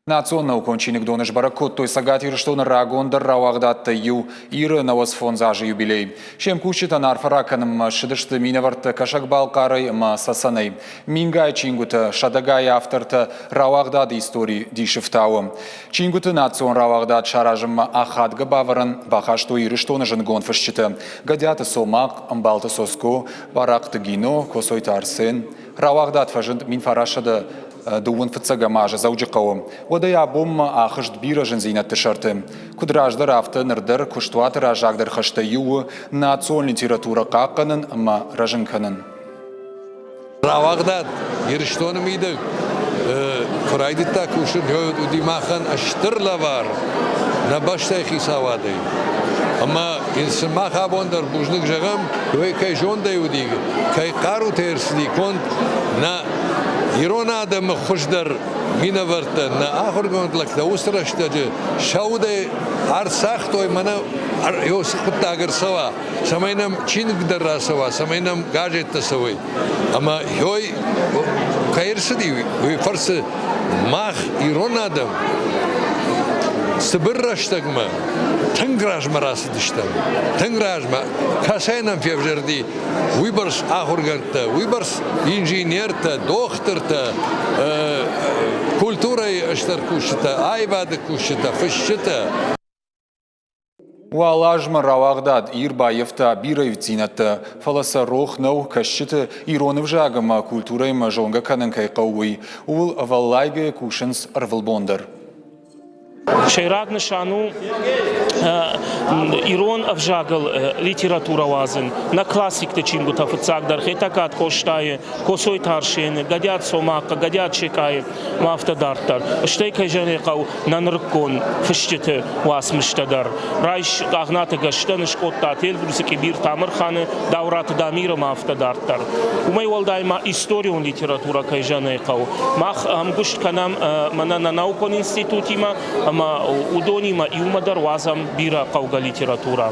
Национ наукон чиныгдоны сбӕрӕг кодтой Цӕгат Ирыстоны рагондӕр рауагъдадтӕй иу Иры 95 азы юбилей. Се мкусджытӕн арфӕ ракӕнынмӕ ссыдысты минӕвӕрттӕ Кӕсӕг-Балхъарӕй ӕмӕ Цӕцӕнӕй. Мингай чингуытӕ, сӕдӕгай автортӕ рауагъдады истори дисы фтауы. Чингуыты национ рауагъдад саразынмӕ ахадгӕ бавӕрӕн бахастой Ирыстоны зындгонд фысджытӕ Гӕдиаты Цомахъ, Ӕмбалты Цоцко, Барахъты Гино, Коцойты Арсен. Рауагъдад фӕзынд 1900 дыууын фыццӕгӕм азы Дзӕуджыхъӕуы. Уӕдӕй абонмӕ ахызт бирӕ зындзинӕдты сӕрты. Куыд раздӕр, афтӕ ныр дӕр куыстуаты раззагдӕр хӕстӕй иу у национ литературӕ хъахъхъӕнын ӕмӕ рӕзын кӕнын. Рауагъдад Ирыстоны мидӕг куы райдыдта кусын, уыди махӕн стыр лӕвар нӕ бӕстӕйы хицауадӕй. Ӕмӕ йын цы мах абон дӕр бузныг зӕгъӕм, уый кӕй зондӕй уыди, кӕй хъарутӕй ӕрцыди конд, нӕ ирон адӕмы хуыздӕр минӕвӕрттӕ, нӕ ахуыргонд лӕгтӕ уыцы рӕстӕджы сӕ удӕй ӕрцагътой, мӕнӕ цы хъуыддаг ӕрцӕуа, цӕмӕй нӕм чиныг дӕр рацӕуа, цӕмӕй нӕм газеттӕ цӕуой. Ӕмӕ ёй кӕй ӕрцыди, уый фӕрцы мах, ирон адӕм, цыбыр рӕстӕгмӕ тынг размӕ рацыдыстӕм, тынг размӕ. Кӕцӕй нӕм февзӕрди уыйбӕрц ахуыргӕндтӕ, уыйбӕрц инженертӕ, дохтыртӕ, культурӕйы стыр кусджытӕ, аивады кусджытӕ, фысджытӕ. Уал азмӕ рауагъдад Ир баййӕфта бирӕ ивддзинӕдтӕ, фӕлӕ сӕ рох нӕу, кӕсджыты ирон ӕвзаг ӕмӕ культурӕимӕ зонгӕ кӕнын кӕй хъӕуы, уый. Ууыл ӕвӕллайгӕ кусынц ӕрвылбон дӕр. Сӕйраг нысан у ирон ӕвзагыл литературӕ уадзын. Нӕ классикты чингуытӕ фыццагдӕр Хетӕгкаты Къостайы, Коцойты Арсены, Гӕдиаты Цомахъы, Гӕдиаты Секъайы ӕмӕ афтӕ дарддӕр. Стӕй, кӕй зӕгъын хъӕуы, нӕ нырыккон фысджыты уацмыстӕ дӕр. Райс Агънаты Гӕстӕны, Скъодтаты Эльбрусы, Къибир Тамырханы, Даураты Дамиры ӕмӕ афтӕ дарддӕр. Уымӕй уӕлдай ма историон литературӕ, кӕй зӕгъын ӕй хъӕуы. Мах ӕмгуыст кӕнӕм мӕнӕ нӕ наукон институтимӕ ӕмӕ уыдонимӕ иумӕ дӕр уадзӕм бирӕ хъӕугӕ литературӕ.